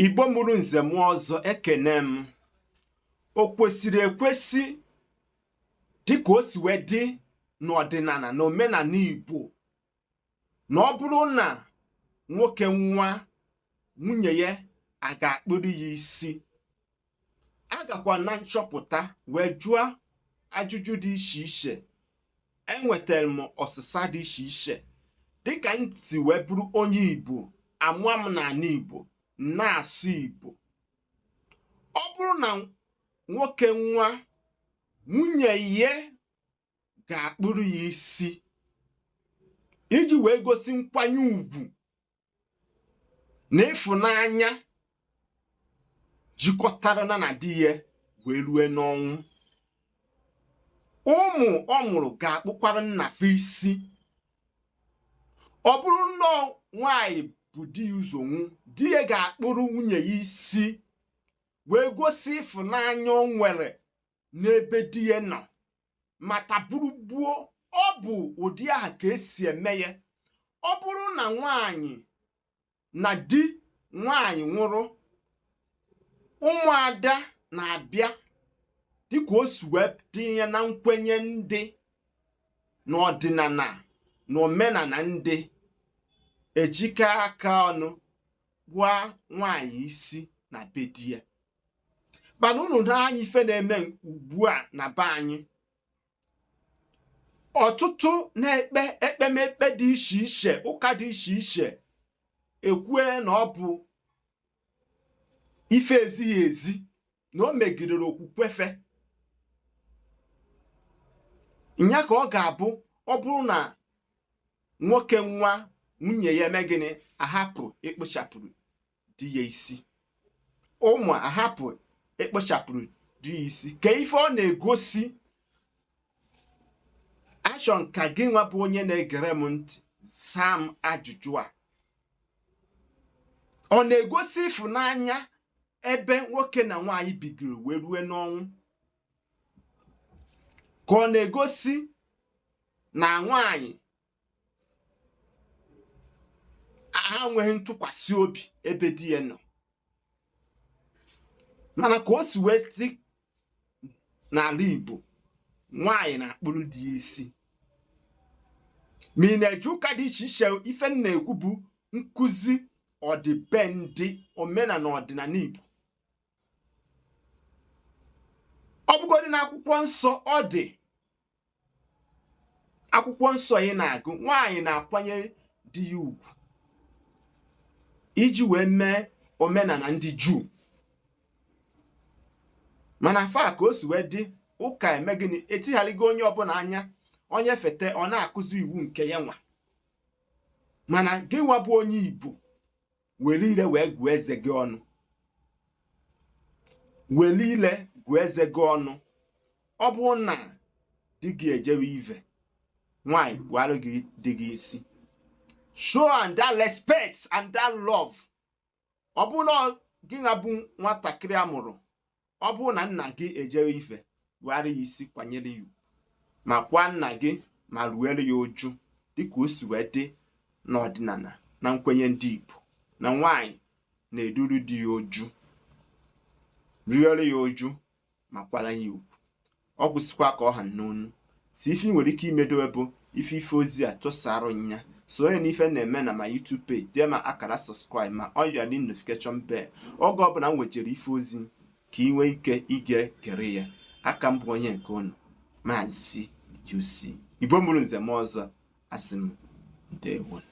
Igbo mụrụ nze mụọ ọzọ, ekene m. O kwesịrị ekwesị dịka o si wee dị n'ọdịnala na omenala Igbo na ọ bụrụ na nwoke nwụa, nwunye ya a ga-akpụrụ ya isi? Agakwa na nchọpụta wee jụọ ajụjụ dị iche iche, enwetara m ọsịsa dị iche iche. Dịka m si wee bụrụ onye Igbo, amụa m n'ala Igbo, na-asụ Igbo, ọ bụrụ na nwoke nwụa, nwunye ya ga-akpụrụ ya isi iji wee gosi nkwanye ugwu na ịfụnanya jikọtara na di ya wee rue n'ọnwụ. Ụmụ ọ mụrụ ga-akpụkwara nna fa isi. Ọ bụrụ nnọọ nwaanyị bu di ya ụzọ nwụ, di ya ga-akpụrụ nwunye ya isi wee gosi ịfụnanya o nwere n'ebe di ya nọ. Ma taburugbuo, ọ bụ ụdị ahụ ka esi eme ya. Ọ bụrụ na nwaanyị na di nwaanyị nwụrụ, ụmụada na-abịa dịka o si wee tinye na nkwenye ndị n'ọdịnala na omenala ndị ejikọ aka ọnụ kpụa nwaanyị isi na be di ya. Mana unu na-anya ife na-eme ugbu a na be anyị, ọtụtụ na-ekpe ekpemekpe dị iche iche, ụka dị iche iche, ekwue na ọ bụ ife ezighi ezi, na o megidere okwukwe fe. Nya ka ọ ga-abụ ọ bụrụ na nwoke nwụa, nwunye ya eme gịnị? Ahapụ ịkpụchapụrụ di ya isi, ụmụ ahapụ ịkpụchapụrụ di ya isi. Ka ife ọ na-egosi achọ ka gị nwa bụ onye na-egere m ntị zaa m ajụjụ a. Ọ na-egosi ịfụnanya ebe nwoke na nwaanyị bigoro wee rue n'ọnwụ, ka ọ na-egosi na nwaanyị ha enweghị ntụkwasị obi ebe di ya nọ? Mana ka o si wee dị n'ala Igbo, nwaanyị na-akpụrụ di ya isi. Ma ị na-eje ụka dị iche iche, ife m na-ekwu bụ nkụzi ọdịbendị, omenala, ọdịnala Igbo. Ọ bụgodị na akwụkwọ nsọ, ọ dị akwụkwọ nsọ ị na-agụ, nwaanyị na-akwanyere di ya ugwu iji wee mee omenala ndị Juu. Mana fa ka o si wee dị, ụka eme gịnị? Etighaligo onye ọbụla anya, onye fete ọ na-akụzi iwu nke ya nwa. Mana gị nwa bụ onye Igbo, were ile wee gụọ eze gị ọnụ, were ile gụọ eze gị ọnụ. Ọ bụrụ na di gị ejewe ive, nwaanyị kpụarụ gị di gị isi, show and that respect and that love. Ọ bụrụ na gị nwa bụ nwatakịrị a mụrụ, ọ bụrụ na nna gị ejewe ife, kpụara ya isi, kwanyere ya ugwu, ma kwa nna gị ma ruere ya uju, dịka o si wee dị n'ọdịnala na nkwenye ndị Igbo na nwaanyị na-eduru di ya uju, riere ya uju, ma kwara ya ugwu. Ọ gwụsịkwa ka ọ ha n'onu si. Ife ị nwere ike imedowe bụ ife ife ozi a tụsara nya, sonye n'ife na-eme na ma YouTube page, tie ma akara subscribe ma on your notification bell, oge ọbụla m wejere ife ozi ka ị nwee ike ige kere ya. Aka m bụ onye nke unu, Maazị UC Igbo mụrụ nze m ọzọ, asị m ndewo.